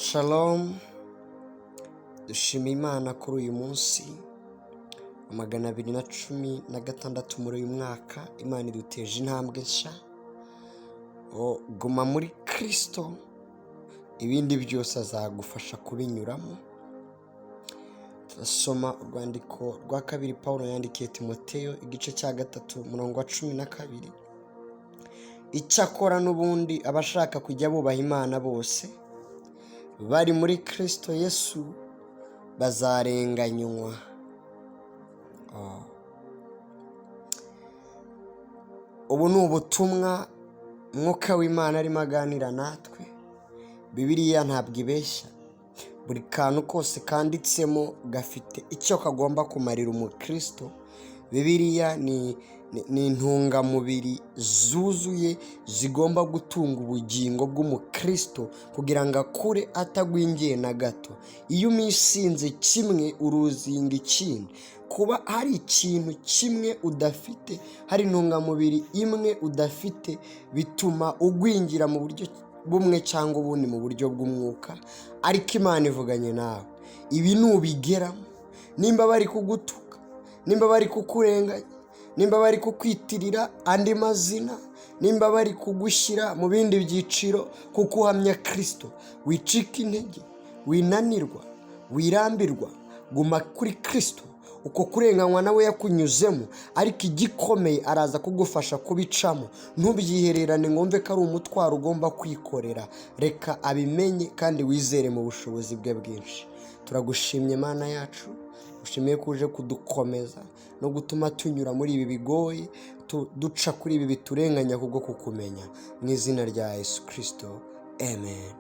Shalom, dushima Imana kuri uyu munsi wa 216 muri uyu mwaka. Imana iduteje intambwe nshya. Guma muri Kirisito, ibindi byose azagufasha kubinyuramo. Turasoma urwandiko rwa kabiri Paul yandikiye Timoteyo, igice cya 3, umurongo wa 12. Icyakora n'ubundi abashaka kujya bubaha Imana bose bari muri Kirisito Yesu bazarenganywa. Ubu ni ubutumwa Mwuka w'Imana arimo aganira natwe. Bibiliya ntabwo ibeshya, buri kantu kose kanditsemo gafite icyo kagomba kumarira umukristo. Bibiliya ni intungamubiri zuzuye zigomba gutunga ubugingo bw'umukristo kugira ngo akure atagwingiye na gato. Iyo umisinze kimwe uruzinga ikindi. Kuba hari ikintu kimwe udafite, hari intungamubiri imwe udafite, bituma ugwingira mu buryo bumwe cyangwa ubundi mu buryo bw'umwuka. Ariko Imana ivuganye nawe, ibi nubigeramo, nimba bari kugutuka, nimba bari kukurenganya, nimba bari kukwitirira andi mazina, nimba bari kugushyira mu bindi byiciro kuko uhamya Kirisito, wicika intege, winanirwa, wirambirwa, guma kuri Kirisito. Uko kurenganywa nawe yakunyuzemo, ariko igikomeye araza kugufasha kubicamo. Ntubyihererane ngo wumve ko ari umutwaro ugomba kwikorera. Reka abimenye kandi wizere mu bushobozi bwe bwinshi. Turagushimye Mana yacu, ushimiye ko uje kudukomeza no gutuma tunyura muri ibi bigoye, duca kuri ibi biturenganya kubwo kukumenya. Mu izina rya Yesu Kirisito, amen.